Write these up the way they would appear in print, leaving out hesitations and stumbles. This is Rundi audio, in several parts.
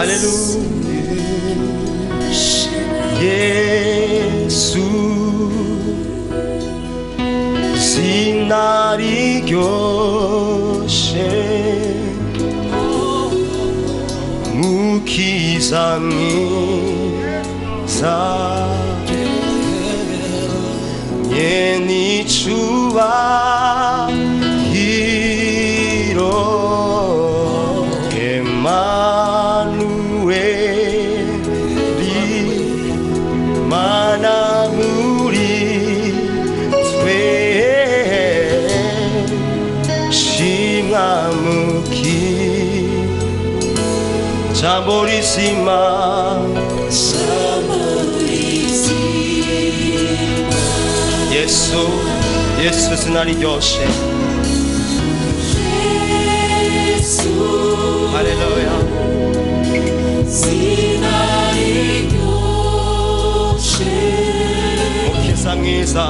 Haleluya. Yesu zina riryoshe mukiza mwiza nyenicyubahiro Emanueli Mana muri twe shimwa muki jambo rizima Yesu Yesu zina riryoshe. Haleluya. Mukiza mwiza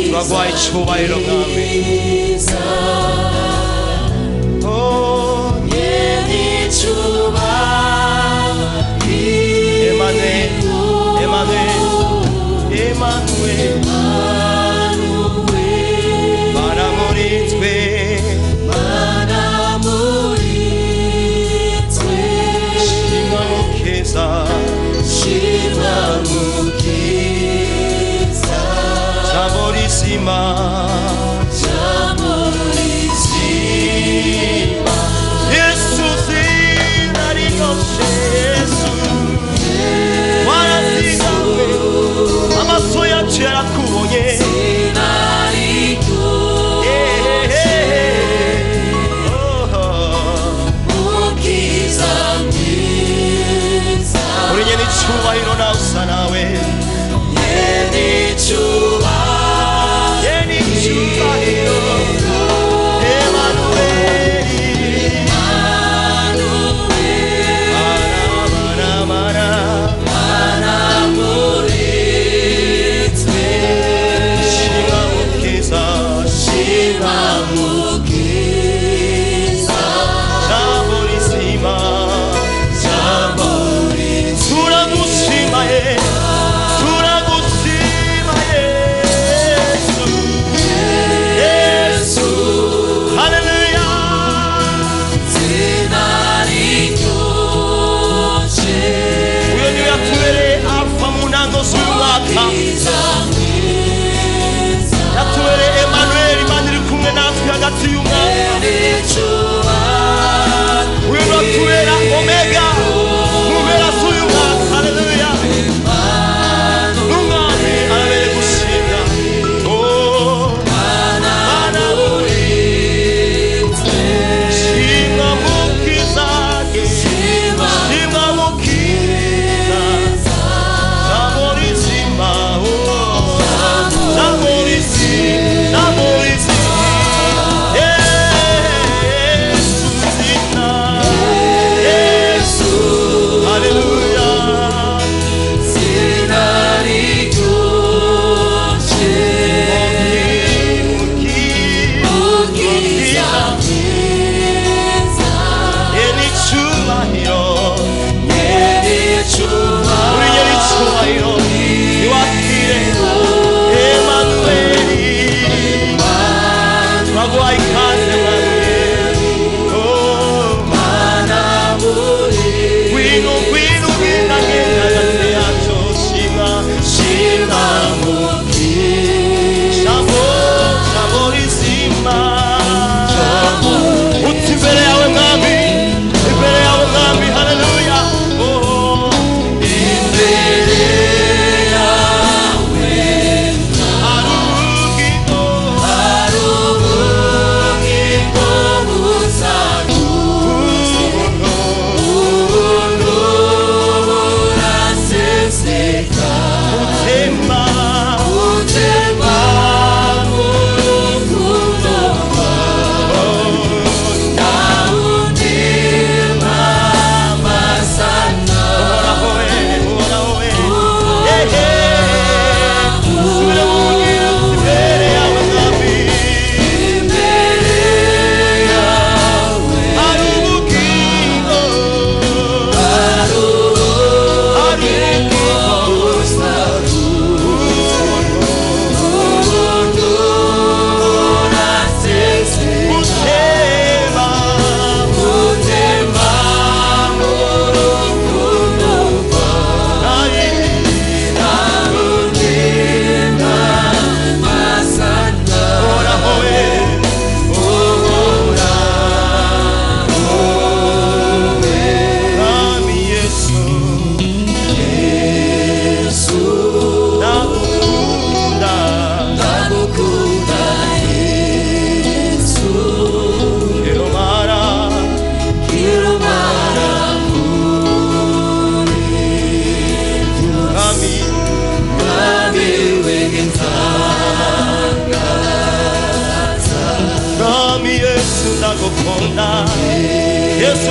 turaguhaye icyubahiro mwami. Oh, Emmanuel, Emmanuel, Emmanuel, Mana muri twe, shimwa mukiza, jambo rizima,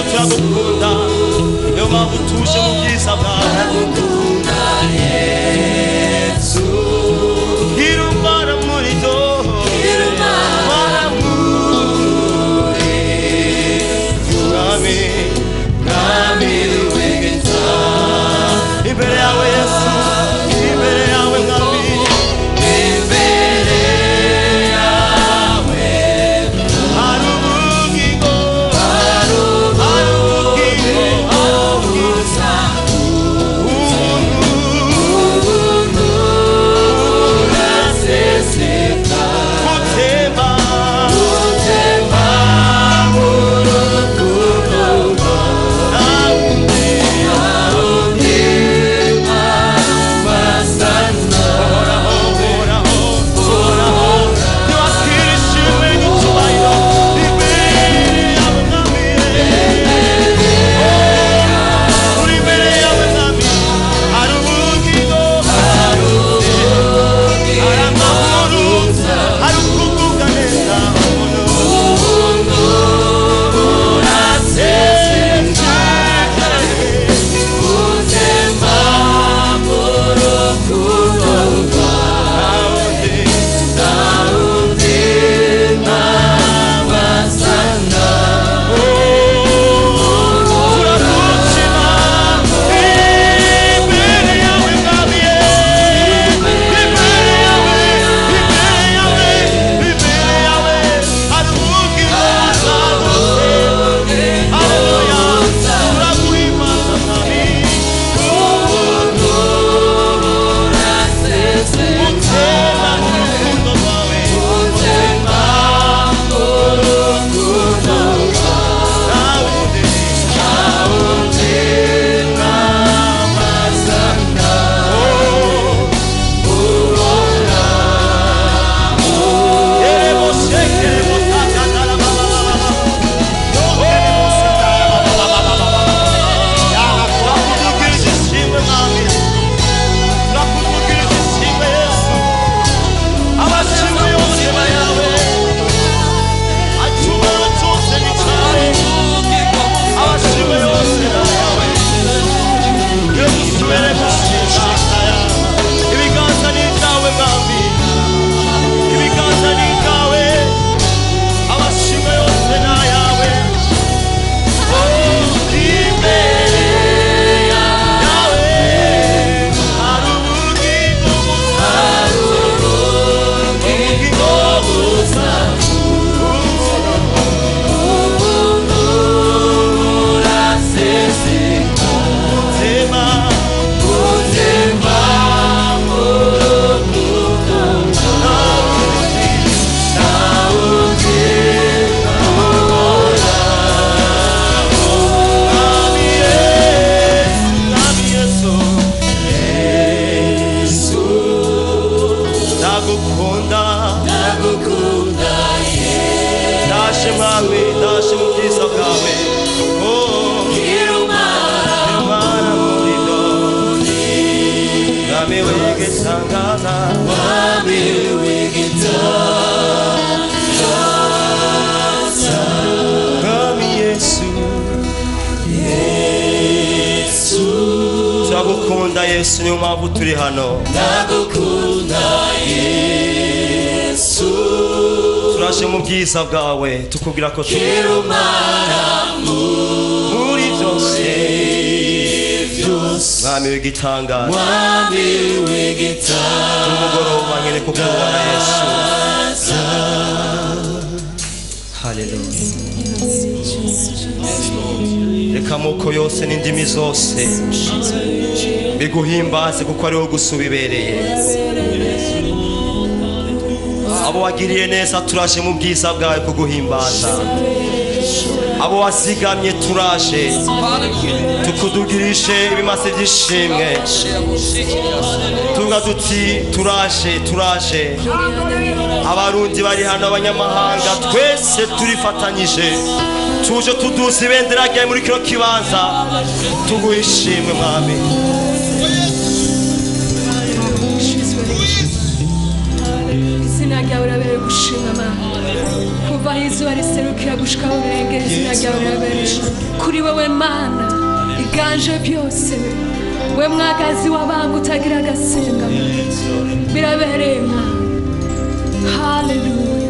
Yesu turagukunda, niyo mpamvu tuje mu bwiza bwawe. Yesu Irumara muri do, irumara muri Mwami, Mwami w'igita. Imbere yawe Yesu, imbere yawe Mwami, imbere yawe hari ubugingo, hari ubugingo, hari ubugingo, ubuntu buraseseka butemba, butemba mu rukundo nta wundi basana. Uhoraho, uhoraho, uhoraho, ntiwakira ishimwe n'icyubahiro imbere yawe Mwami. Uri imbere yawe Mwami, hari ubugingo, hari amahoro, hari ukugubwa neza, ubuntu Buraseseka butemba mu rukundo nta wundi. Dawudi basana. Turagushima imbere yawe Mwami, imbere yawe, imbere yawe, imbere yawe hari ubugingo bwagutse. Haleluya, turaguhimbaza Mwami, Buraseseka utera urukundo rwawe, butemba mu rukundo nta wundi. Dawudi basana. Ibiganza ni ibyawe mwami, ibiganza ni ibyawe, amashimwe yose ni ayawe. Oh, imbere yawe hari ubugingo busa, ubugingo busa, Buraseseka ubuzima, butemba mu rukundo nta wundi. Dawudi Mwami Yesu, Mwami Yesu, Yesu ndagukunda, ndagukunda ndaje Mwami, ndaje mu bwiza bwawe. Oh, Kirumara Imana muri byose, Mwami w'igitangaza, Mwami w'igitangaza Mwami Yesu, Yesu turagukunda Yesu, niyo mpamvu turi hano. ndagukunda Yesu Turaje mu bwiza bwawe, tukubwira ko turi Kirumara muri byose, byose Mwami w'igitangaza. Mwami w'igitangaza Umugoroba nyine kukubona Yesu. Haleluya. Reka amoko yose n'indimi zose biguhimbaze kuko ariwo gusa ubibereye. Abo wagiriye neza turaje mu bwiza bwawe kuguhimbaza. Abo wazigamye turaje tukudugirishe ibimase by'ishimwe, tuvuga tuti turaje, turaje. Abarundi bari hano, abanyamahanga, twese turifatanyije, tuje tuduza ibendera ryawe muri kino kibanza, tuguha ishimwe Mwami. Izina ryawe urabereye gushima Mana, kuva aho izuba riserukira gushika aho rirengera, izina ryawe rirabereye. Kuri Kuri wewe Mana iganje byose, we mwagazi w'abanga utagira agasenga, birabereye Mana. Haleluya.